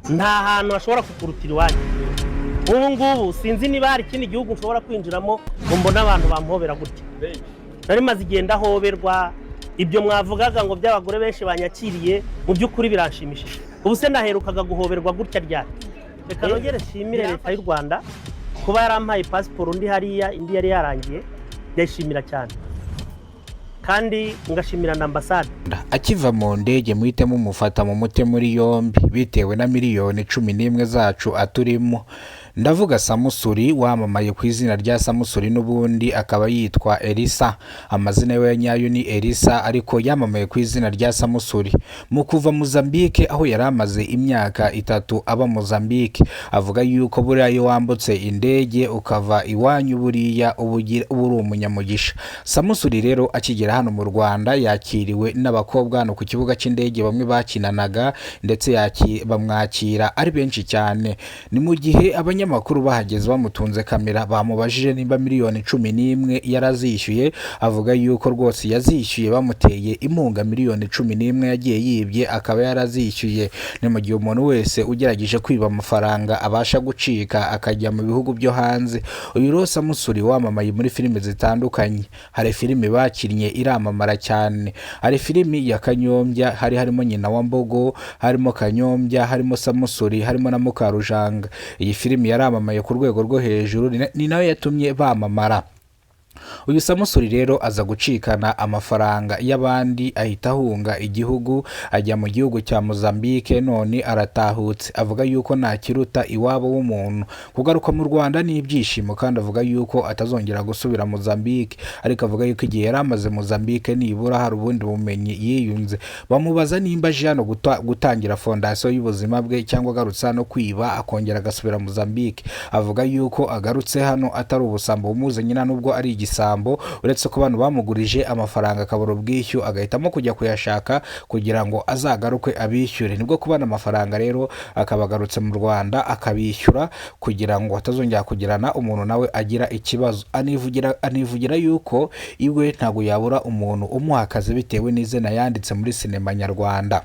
Nta hantu hashobora kukurutira iwanyu. Ubu ngubu sinzi niba hari ikindi gihugu nshobora kwinjiramo ngo mbone abantu bampobera gutya. Nari maze igihe ndahoberwa. Ibyo mwavugaga ngo by'abagore benshi banyakiriye, mu by'ukuri biranshimishije. Ubu se naherukaga guhoberwa gutya ryari? Reka nongere nshimire Leta y'u Rwanda kuba yarampaye pasiporo undi hariya, indi yari yarangiye. Ndayishimira cyane, kandi ngashimira na ambasade. Akiva mu ndege, muhite mumufata mu mute muri yombi bitewe na miliyoni 11 zacu aturimo. Ndavuga Samusuri wamamaye ku izina rya Samusuri, n'ubundi akaba yitwa Elisa. Amazina ye nyayo ni Elisa, ariko yamamaye ku izina rya Samusuri. Mu kuva Mozambique, aho yari amaze imyaka 3 aba Mozambique, avuga yuko buriya iyo wambutse indege ukava iwanyu, buriya uba uri umunyamugisha. Samusuri rero akigera hano mu Rwanda yakiriwe n'abakobwa hano ku kibuga cy'indege, bamwe bakinanaga, ndetse bamwakira ari benshi cyane. Ni mu gihe abanyamakuru bahageze bamutunze kamera, bamubajije nimba miliyoni 11 yarazishyuye, avuga yuko rwose yazishyuye. Bamuteye inkunga miliyoni 11 yagiye yibye, akaba yarazishyuye. Ni mu gihe umuntu wese ugerageje kwiba amafaranga abasha gucika akajya mu bihugu byo hanze. Uyu rero Samusuri wamamaye muri filime zitandukanye, hari filime bakinnye iramamara cyane. Hari filimi ya Kanyombya, hari harimo nyina wa Mbogo, harimo Kanyombya, harimo Samusuri, harimo na Mukarujanga. Iyi filimi yaramamaye ku rwego rwo hejuru, ni nayo yatumye bamamara. Uyu Samusuri rero aza gucikana amafaranga y'abandi, ahita ahunga igihugu ajya mu gihugu cya Mozambique, none aratahutse. Avuga yuko nta kiruta iwabo w'umuntu, kugaruka mu Rwanda ni ibyishimo, kandi avuga yuko atazongera gusubira Mozambique. Ariko avuga yuko igihe yari amaze Mozambique nibura hari ubundi bumenyi yiyunze. Bamubaza nimba aje hano gutangira fondasiyo y'ubuzima bwe cyangwa agarutse hano kwiba akongera agasubira Mozambique. Avuga yuko agarutse hano atari ubusambo bumuzanye, nta nubwo ari igisambo, uretse ko abantu bamugurije amafaranga akabura ubwishyu, agahitamo kujya kuyashaka kugira ngo azagaruke abishyure. Nibwo kubona amafaranga rero akaba agarutse mu Rwanda, akabishyura kugira ngo atazongera kugirana umuntu nawe agira ikibazo. Anivugira yuko iwe ntabwo yabura umuntu umuha akazi bitewe n'izina yanditse muri sinema nyarwanda.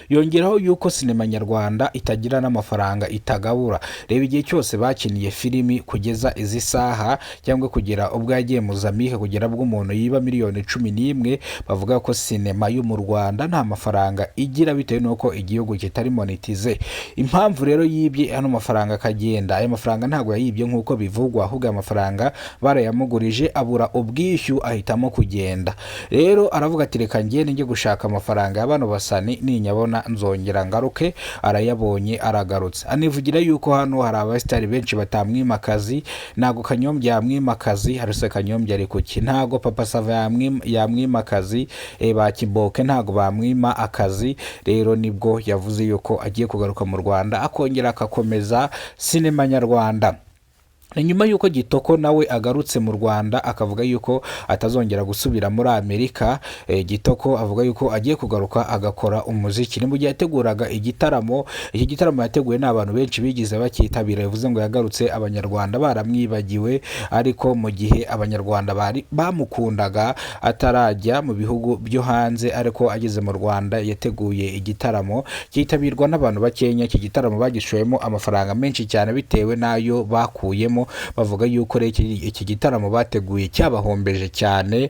Yongeraho yuko sinema nyarwanda itagira n'amafaranga itagabura. Reba igihe cyose bakiniye filimi kugeza izi saha, cyangwa kugera ubwo yagiye Mozambique, kugera ubwo umuntu yiba miliyoni 11, bavuga ko sinema yo mu Rwanda nta mafaranga igira bitewe n'uko igihugu kitari monetize. Impamvu rero yibye ano mafaranga akagenda, aya mafaranga ntabwo yayibye nk'uko bivugwa, ahubwo aya mafaranga barayamugurije abura ubwishyu, ahitamo kugenda. Rero aravuga ati: "Reka ngende njye gushaka amafaranga ya bano basani, ninyabona nzongera ngaruke." Arayabonye, aragarutse. Anivugira yuko hano hari abasitari benshi batamwima akazi. Ntabwo Kanyombya yamwima akazi, hari se Kanyombya ari kuki? Ntabwo Papa Sava yamwima akazi, ba Kiboke ntabwo bamwima akazi. Rero nibwo yavuze yuko agiye kugaruka mu Rwanda akongera agakomeza sinema nyarwanda. Ni nyuma y'uko Gitoko nawe agarutse mu Rwanda, akavuga yuko atazongera gusubira muri Amerika. Gitoko avuga yuko agiye kugaruka agakora umuziki. Ni mu gihe yateguraga igitaramo. Iki gitaramo yateguye n'abantu abantu benshi bigize bakitabira, bivuze ngo yagarutse Abanyarwanda baramwibagiwe. Ariko mu gihe Abanyarwanda bari bamukundaga atarajya mu bihugu byo hanze, ariko ageze mu Rwanda yateguye igitaramo cyitabirwa n'abantu bakenya. Iki gitaramo bagishoyemo amafaranga menshi cyane bitewe n'ayo bakuyemo. Bavuga yuko rero iki gitaramo bateguye cyabahombeje cyane,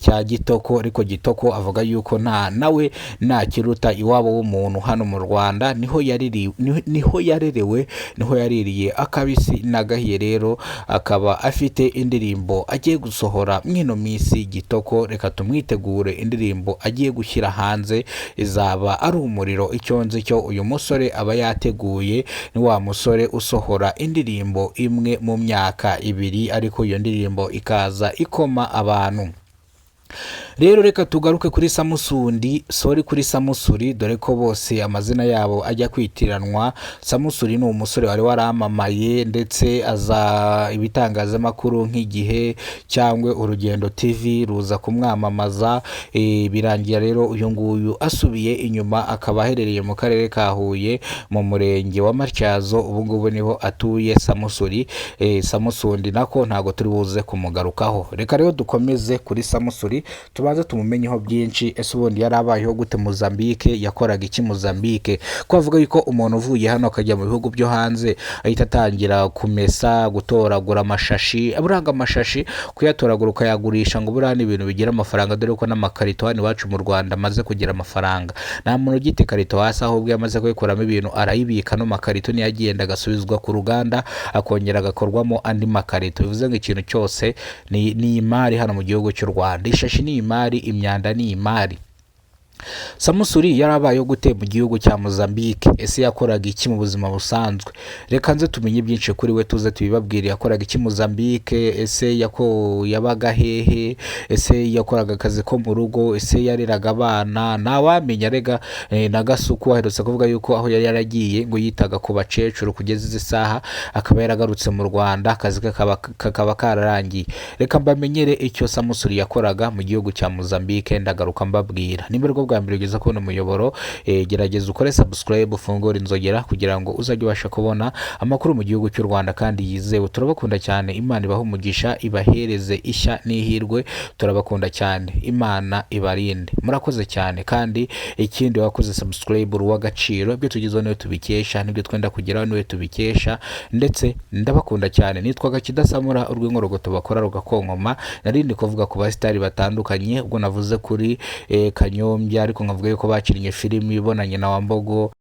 cya Gitoko. Ariko Gitoko avuga yuko nta nawe nta kiruta iwabo w'umuntu. Hano mu Rwanda niho yariri, niho yarerewe, niho yaririye akabisi n'agahiye. Rero akaba afite indirimbo agiye gusohora mwino minsi. Gitoko reka tumwitegure, indirimbo agiye gushyira hanze izaba ari umuriro. Icyo nzi cyo uyu musore aba yateguye, ni wa musore usohora indirimbo imwe mu myaka 2, ariko iyo ndirimbo ikaza ikoma abantu. Rero reka tugaruke kuri Samusundi, sorry, kuri Samusuri, dore ko bose amazina yabo ajya kwitiranwa. Samusuri ni umusore wari waramamaye, ndetse aza ibitangazamakuru nk'Igihe cyangwa Urugendo TV ruza kumwamamaza. Birangira rero uyu nguyu asubiye inyuma, akaba aherereye mu karere ka Huye mu murenge wa Matyazo, ubu ngubu niho atuye. Samusuri, Samusundi nako ntabwo turi buze kumugarukaho. Reka rero dukomeze kuri Samusuri, tubanze. Tubanze tumumenyeho byinshi. Ese ubundi yari abayeho gute Mozambique? Yakoraga iki Mozambique? Ko avuga yuko umuntu uvuye hano akajya mu bihugu byo hanze ahita atangira kumesa, gutoragura amashashi, buranga amashashi kuyatoragura ukayagurisha, ngo buriya ni ibintu bigira amafaranga, dore ko n'amakarito hano iwacu mu Rwanda amaze kugira amafaranga. Nta muntu ugita ikarito hasi, ahubwo iyo amaze kuyikuramo ibintu arayibika, no makarito niyo agenda agasubizwa ku ruganda, akongera agakorwamo andi makarito. Bivuze ngo ikintu cyose ni imari hano mu gihugu cy'u Rwanda. Ishashi ni imari, imyanda ni imari. Samusuri yari abayeho gute mu gihugu cya Mozambique? Ese yakoraga iki mu buzima busanzwe? Reka nze tumenye byinshi kuri we, tuze tubibabwire. Yakoraga iki Mozambique? Ese yabaga hehe? Ese yakoraga akazi ko mu rugo? Ese yareraga abana? Ntawamenya rega. Na Gasuku aherutse kuvuga yuko aho yari yaragiye ngo yitaga ku bakecuru, kugeza izi saha akaba yaragarutse mu Rwanda, akazi kakaba kararangiye. Reka mbamenyere icyo Samusuri yakoraga mu gihugu cya Mozambique, ndagaruka mbabwira. Nimba aribwo bwa mbere ugeze kubona umuyoboro, gerageza ukore subscribe, ufungure inzogera kugira ngo uzajye ubasha kubona amakuru mu gihugu cy'u Rwanda kandi yizewe. Turabakunda cyane, Imana ibahe umugisha, ibahereze ishya n'ihirwe. Turabakunda cyane, Imana ibarinde. Murakoze cyane. Kandi ikindi, wakoze subscribe uri uw'agaciro. Ibyo tugezeho niwe tubikesha, n'ibyo twenda kugeraho niwe tubikesha. Ndetse ndabakunda cyane. Nitwaga Kidasamura, urw'inkorogoto bakora rugakonkoma. Narindi kuvuga ku basitari batandukanye, ubwo navuze kuri Kanyombya, ariko nkavuga yuko bakinnye filimi ibonanye na Wambogo.